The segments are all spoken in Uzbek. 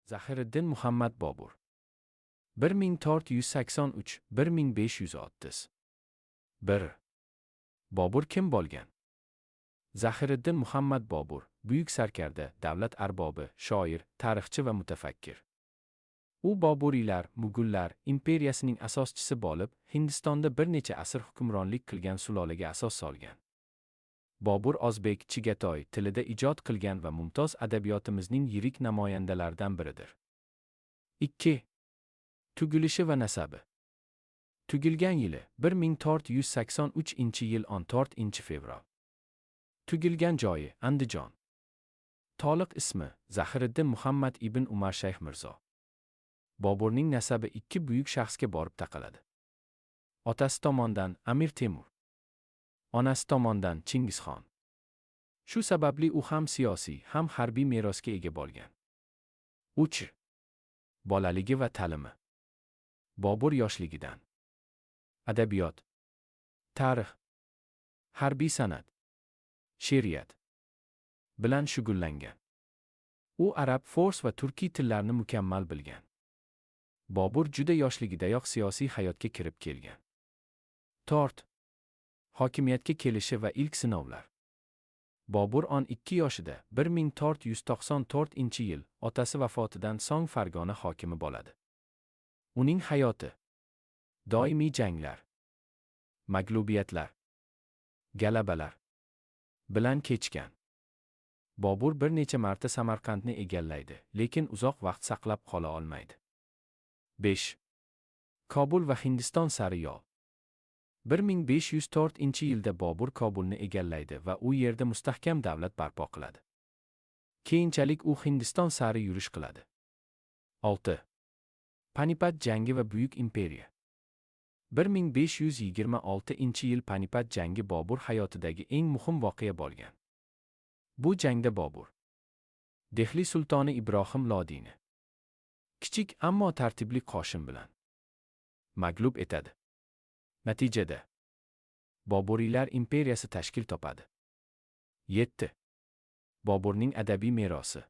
Zahiriddin Muhammad Bobur. 1483 1530. 1. Bobur kim bo'lgan? Zahiriddin Muhammad Bobur buyuk sarkarda, davlat arbobi, shoir, tarixchi va mutafakkir. U Boburiylar, Mugullar imperiyasining asoschisi bo'lib, Hindistonda bir necha asr hukmronlik qilgan sulolaga asos solgan. Bobur o'zbek, Chigatoy tilida ijod qilgan va mumtoz adabiyotimizning yirik namoyandalaridan biridir. 2. Tugilishi va nasabi. Tugilgan yili 1483-yil 14-fevral. Tugilgan joyi Andijon. To'liq ismi Zahiriddin Muhammad ibn Umar Shayx Mirzo. Boburning nasabi ikki buyuk shaxsga borib taqaladi. Otasi tomondan Amir Temur, onasi tomondan Chingizxon. Shu sababli u ham siyosiy, ham harbiy merosga ega bo'lgan. 3. Bolaligi va ta'limi. Bobur yoshligidan adabiyot, tarix, harbiy san'at, she'riyat bilan shug'ullangan. U arab, fors va turkiy tillarini mukammal bilgan. Bobur juda yoshligidayoq siyosiy hayotga kirib kelgan. 4. Hokimiyatga kelishi va ilk sinovlar. Bobur 12 yoshida 1494-yil otasi vafotidan so'ng Farg'ona hokimi bo'ladi. Uning hayoti doimiy janglar, mag'lubiyatlar, g'alabalar bilan kechgan. Bobur bir necha marta Samarqandni egallaydi, lekin uzoq vaqt saqlab qola olmaydi. 5. Kobul va Hindiston sari yo'l. 1504-yilda Bobur Kobulni egallaydi va u yerda mustahkam davlat barpo qiladi. Keyinchalik u Hindiston sari yurish qiladi. 6. Panipat jangi va buyuk imperiya. 1526-yil Panipat jangi Bobur hayotidagi eng muhim voqea bo'lgan. Bu jangda Bobur Dehli sultoni Ibrohim Lodiyni kichik ammo tartibli qo'shin bilan mag'lub etadi. Natijada Boburiylar imperiyasi tashkil topadi. 7. Boburning adabiy merosi.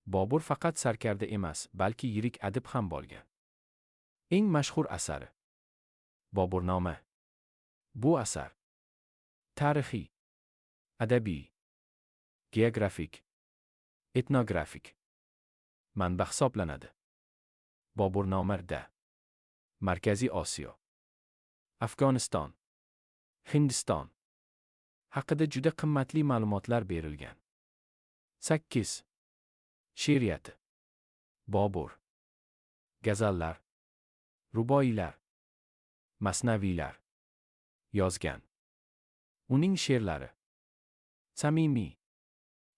Bobur faqat sarkarda emas, balki yirik adib ham bo'lgan. Eng mashhur asari Boburnoma. Bu asar tarixiy, adabiy, geografik, etnografik manba hisoblanadi. Boburnomada Markaziy Osiyo, Afg'oniston, Hindiston haqida juda qimmatli ma'lumotlar berilgan. 8. She'riyati. Bobur g'azallar, ruboiylar, masnaviylar yozgan. Uning she'rlari samimiy,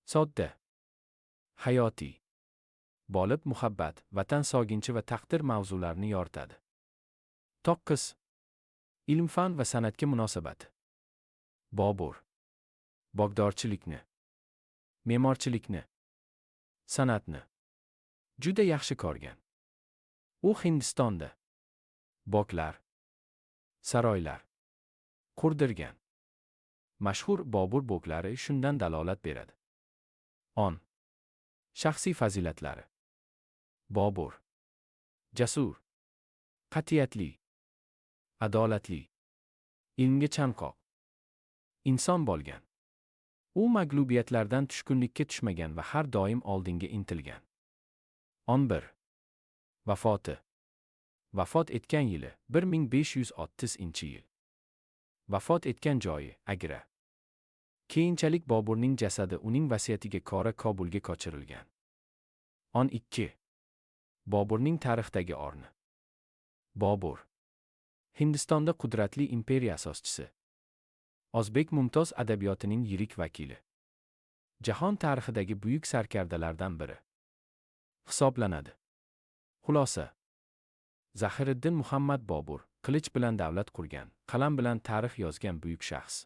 sodda, hayotiy bo'lib, muhabbat, vatan soginchi va taqdir mavzularini yoritadi. 9. Ilm-fan va san'atga munosabati. Bobur bog'dorchilikni, me'morchilikni, san'atni juda yaxshi ko'rgan. U Hindistonda bog'lar, saroylar qurdirgan. Mashhur Bobur bog'lari shundan dalolat beradi. 10. Shaxsiy fazilatlari. Bobur jasur, qat'iyatli, adolatli, ilmga chanqoq inson bo'lgan. U mag'lubiyatlardan tushkunlikka tushmagan va har doim oldinga intilgan. 11. Vafoti. Vafot etgan yili 1530-yil. Vafot etgan joyi Agra. Keyinchalik Boburning jasadi uning vasiyatiga ko'ra Kobulga ko'chirilgan. 12. Boburning tarixdagi o'rni. Bobur Hindistonda qudratli imperiya asoschisi. O'zbek mumtoz adabiyotining yirik vakili. Jahon tarixidagi buyuk sarkardalardan biri hisoblanadi. Xulosa. Zahiriddin Muhammad Bobur qilich bilan davlat qurgan, qalam bilan tarix yozgan buyuk shaxs.